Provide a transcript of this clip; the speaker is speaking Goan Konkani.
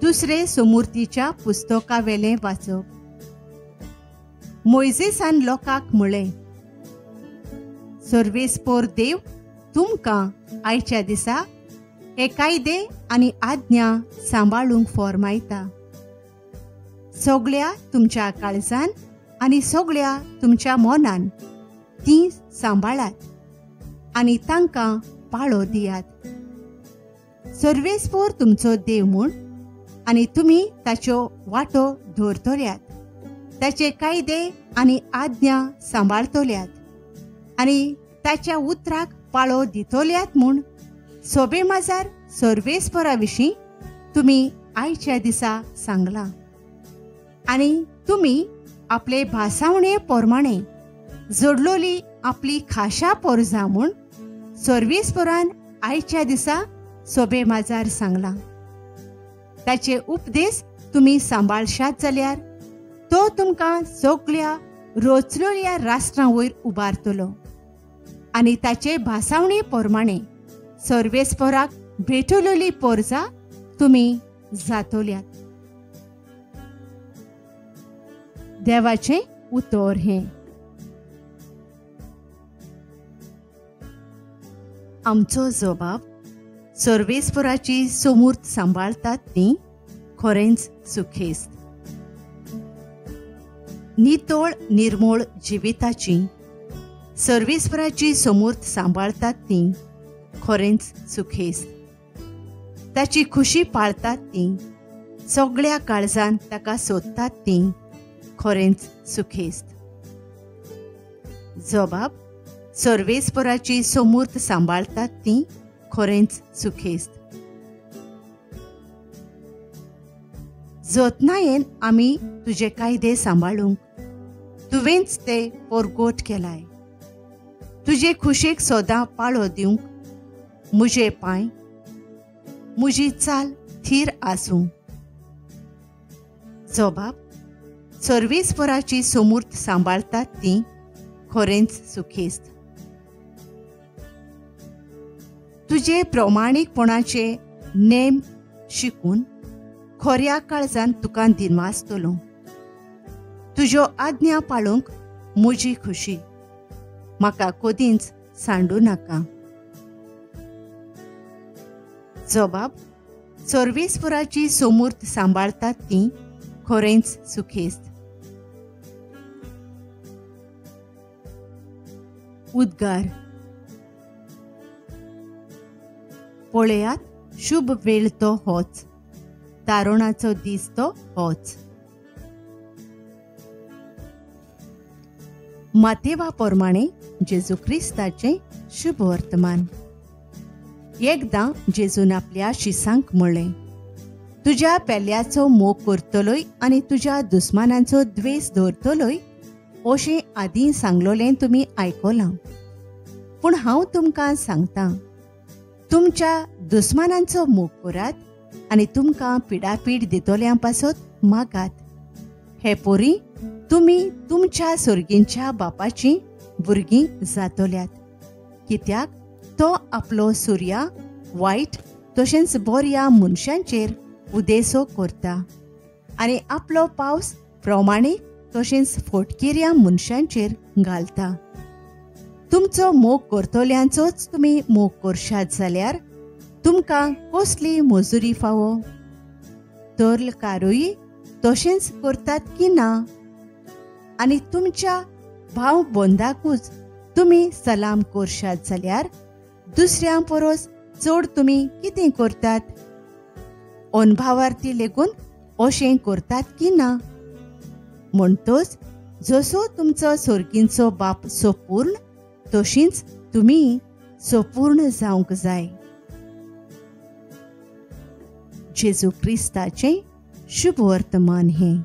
दुसरे सोमुर्तीच्या पुस्तकावेलें वाचप. मोयजेसान लोकांक म्हळें, सर्वेस्पोर देव तुमकां आयच्या दिसा हे कायदे आनी आज्ञा सांबाळूंक फॉर्मायता. सगळ्या तुमच्या काळजान आनी सगळ्या तुमच्या मनान तीं सांबाळात आनी तांकां पाळो दियात. सर्वेस्पोर तुमचो देव म्हूण आनी तुमी ताच्यो वाटो दवरतल्यात, ताचे कायदे आनी आज्ञा सांबाळतल्यात आनी ताच्या उतराक पाळो दितल्यात म्हूण सोबे माजार सर्वेस्पोरा विशीं तुमी आयच्या दिसा सांगलां. आनी तुमी आपले भासावणे प्रमाणे जोडलोली आपली खाशा पोरजा म्हूण सर्वेस्पोरान आयच्या दिसा सोबे माजार सांगलां. ताचे उपदेश तुमी सांबाळशात जाल्यार तो तुमकां सगळ्या रोचलेल्या राष्ट्रां वयर उबारतलो आनी ताचे भासावणे प्रमाणे सर्वेस्पोराक भेटवलेली पोरजा तुमी जातल्यात. देवाचें उतर हें. आमचो जबाब सर्वेस्पोराची सोमूर्त सांबाळतात ती खरेंच सुखेस्त. नितळ निर्मोळ जिविताची सर्वेस्पोराची सोमूर्त सांबाळतात ती खरेंच सुखेस्त. ताची खुशी पाळतात ती, सगळ्या काळजान ताका सोदतात ती खरेंच सुखेस्त. जबाब सर्वेस्पोराची सोमूर्त सांबाळतात ती खरेंच सुखेस्त. जतनायेन आमी तुजे कायदे सांबाळूंक तुवेंच ते पोरगोट केलाय. तुजे खुशेक सदां पाळो दिवंक म्हजे पांय म्हजी चाल थीर आसूं. जबाब सर्वेस्पोराची सोमूर्त सांबाळतात ती खरेंच सुखेस्त. तुजे प्रमाणीकपणाचे नेम शिकून खऱ्या काळजान तुका दिनवासतलो. तुज्यो आज्ञा पाळूंक म्हजी खुशी, म्हाका कदींच सांडू नाका. जबाब सर्वेस्पोराची सोमूर्त सांबाळतात ती खरेंच सुखेस्त. उद्गार. पळयात, शुभ वेळ तो होच, तारुणाचो दीस तो होच. मातेवा प्रमाणे जेजू क्रिस्ताचें शुभ वर्तमान. एकदां जेजून आपल्या शिसांक म्हळें, तुज्या पेल्याचो मोग करतलोय आनी तुज्या दुस्मानांचो द्वेस दवरतलोय अशें आदीं सांगलोलें तुमी आयकलां. पूण हांव तुमकां सांगतां, तुमच्या दुस्मानांचो मोग करात आनी तुमकां पिडापीड दितल्यां पासत मागात. हे पोरी तुमी तुमच्या सोर्गींच्या बापाचीं भुरगीं जातल्यात, कित्याक तो आपलो सुर्या वायट तशेंच बऱ्या मनशांचेर उदेसो करता आनी आपलो पावस प्रमाणीक तशेंच फोटकिऱ्या मनशांचेर घालता. तुमचो मोग करतल्यांचोच तुमी मोग करशात जाल्यार तुमकां कसली मजुरी फावो? तरलकारूय तशेंच करतात की ना? आनी तुमच्या भाव बंदाकूच तुमी सलाम करशात जाल्यार दुसऱ्यां परस चड तुमी कितें करतात? अनभावार्थी लेगून अशें करतात की ना? म्हणटच जसो तुमचो सोर्गींचो बाप सोपूर्ण तशींच तुमी सोपूर्ण जावंक जाय. जेजू क्रिस्ताचें शुभ वर्तमान हें.